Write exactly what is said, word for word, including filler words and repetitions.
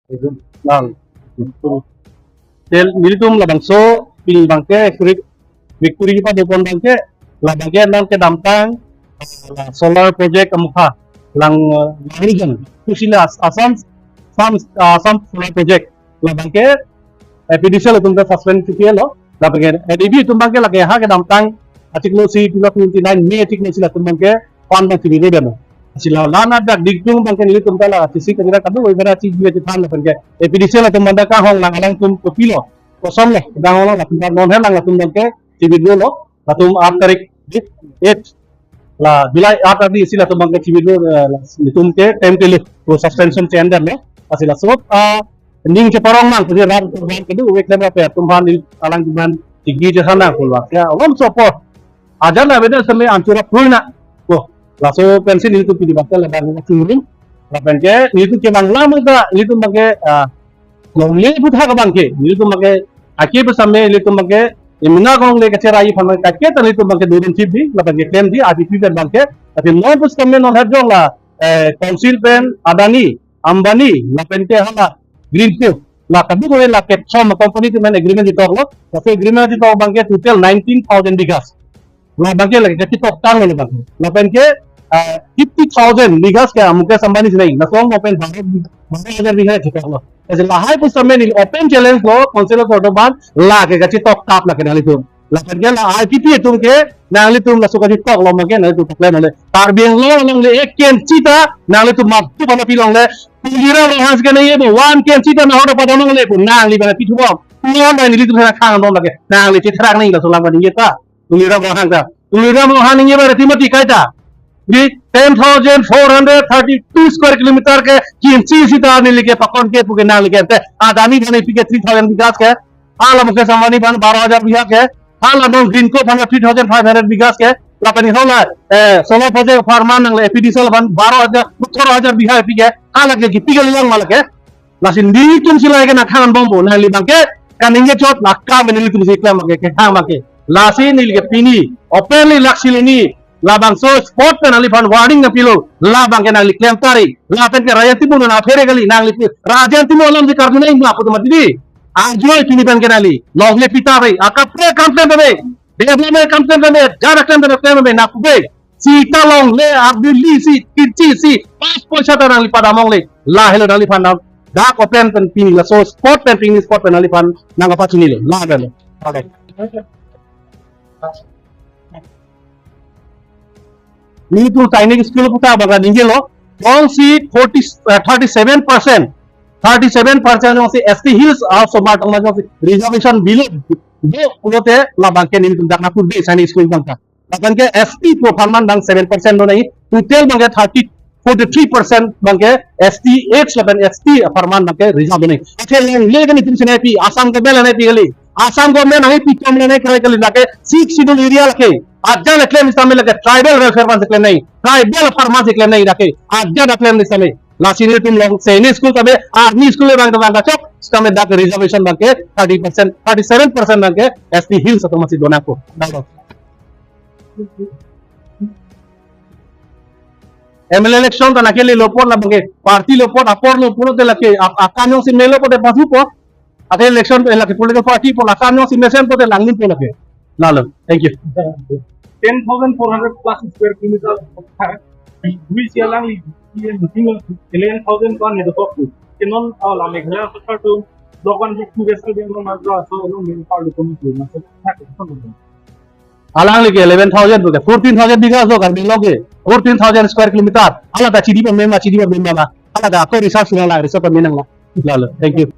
Lang. Tel nelitum labangso pini abangke surit Victory kepadopon abangke, labangke non kedamtang, ah, solar project amukha, lang, ah, Langrijan, kusila As-, Assam, Assam, ah, Assam solar project, labangke, A P D C L atum ta suspend chikilo, labangke, A D B atum abangke lake ha kedamtang, achiklo isi, pilo twenty-nine May achiklo isi latum abangke, pan abang chibidun dam. Sila lana dak dikdung abangke nelitum ta la, chisi kajira kadu, oi bera chi jua chithan labangke, A P D C L atum abangke kahong lang alangtum kopilo, kosonlo, dang alangtum non he lang latum abangke, chibidunlo, latum aat tarik, eight, la, July aat tarik isi latum abangke chibidun, eh, la, latum ke time ke lo, to suspension che-en damlo, lasi laso, ah, ning cheparong nang, jadi ram, ram kedo, wek dem rapi, atum aphan, alang atum aphan, tinggi je sana, kulwa, ya, alom support, ajan na beda seme anchura purna, oh, laso pensi nelitum pini abangke, labang, chingring, lapenke, nelitum ke bang lama ga, nelitum abangke, ah, longle putha abangke, nelitum abangke, ake pu seme nelitum abangke, emina longle kacherai aphan abangke, ake ta nelitum abangke dodun chip di, lapenke klem di, I P P pen abangke, tapi non pu seme non hajong la, eh, council pen, Adani, Ambani, lapenke hala, Greenfield, la kadung le la kethom company atum pen agreement chitoklo, tapi agreement chitok abangke total nineteen thousand bighas. Labangke lake kachitoktanglo labangke. Lapenke, ah, fifty thousand bighas ke Mukesh Ambani sinai. Laso along pen baro, baro hajar bigha chitoklo. Lasi lahai pu seme neli open challenge lo, council of Jordan, lake kachitoktap lake nanglitum. Lapenke la I P P atum ke, nanglitum laso kachitoklo abangke, nanglitum paklem nangle. Karbi Anglong along le ek inch ta, nanglitum map tu pada pilongle. Tuliram Ronghang ke nangji bo, one inch ta nahor pada nangle pu, nangli bana pithu bom. Nangli nelitum sana khang bom lake, nangli chethrak nangji laso alam kaningje ta. Tuliram Ronghang ta. Tuliram Ronghang ningje ba Timothy kaita. Di ten thousand four hundred thirty-two square kilometer ke kinsi sita neli ke pakon ke pu ke nangli ke te. Adani aphan pike three thousand bighas ke. Hala Mukesh Ambani aphan baro hajar bigha ke. Hala non Greenko aphan three thousand five hundred bighas ke. Lapen hala, eh, solar project apharman nangle A P D C L aphan baro hajar, othoro hajar bigha pike. Hala ke kipi ke lang ma lake. Lasi nelitum si lahai ke nangthan bompo, nangli abangke kaningje chot, la kam nelitum si klem abangke, kethang abangke. Lasi neli ke pini openly laksi luni, labangso spot pen nangliphan warning nangpilo, labangke nangli klem tari, lapenke Rajen Timung nang aphere kali, nangli pi, Rajen Timung alam si karjuna ingma putu mati di. Anjoi pini pen ke nangli, longle pita be, akaprek kam klem be, development kam klem be, jara klem be, klem be, nangpu be. Sita longle, ardi isi, kinsi isi, pas poisa ta nangli padam longle. Lahelo nangliphan nang, dak open pen pini laso spot pen pini spot pen nangliphan nang apa chinilo. Lahelo. Okay. Nelitum Sainik School puta abang ningje lo. Jongsi forty, eh, thirty-seven percent, thirty-seven percent jongsi S T Hills, ah, osomar tong jongsi reservation below do pulote labangke nelitum dak nangpu be Sainik School abang ta. Lapenke S T pu apharman abang seven percent do nangji, total abangke thirty, forty-three percent abangke S T H lapen S T apharman abangke reserve do nangji. Athe longle ke nelitum si nangpi, Assam government nangpi kali. Assam government nangpi tom le nangkrai kali lake Sixth Schedule area lake. Ajan le klem sitame lake tribal welfare aphan si klem nangji. Tribal apharman si klem nangji lake. Ajan le klem sitame. Lasi nelitum along Sainik School tame, Army School le abang abang kachok, sitame dak reservation abangke thirty percent, thirty-seven percent abangke S T Hills atum si do nangpo. Dak. M L A election ta nangkele lo apot labangke, party lo apot, apor lo apot te lake, ak-, akam jongsi melo apot te pathupo, athe election, eh, lake political party apot akam jongsi mesen apot te langdunpo lake. Lahelo. Thank you. Ten thousand four hundred plus square kilometer. Dui si alangli, eleven thousand pan itu kok. Ke non, oh, la Meghalaya sorkar tu, block one, block two, West Karbi Anglong, Manipur, so, along Manipur, Manipur, Manipur. Alangli ke eleven thousand pu ke, fourteen thousand bigha so Karbi Anglong ke, fourteen thousand square kilometer. Hala ta chidi pa mema, chidi pa mema la. Hala ta ako research nanglang, research pa menang la. Lahelo, thank you.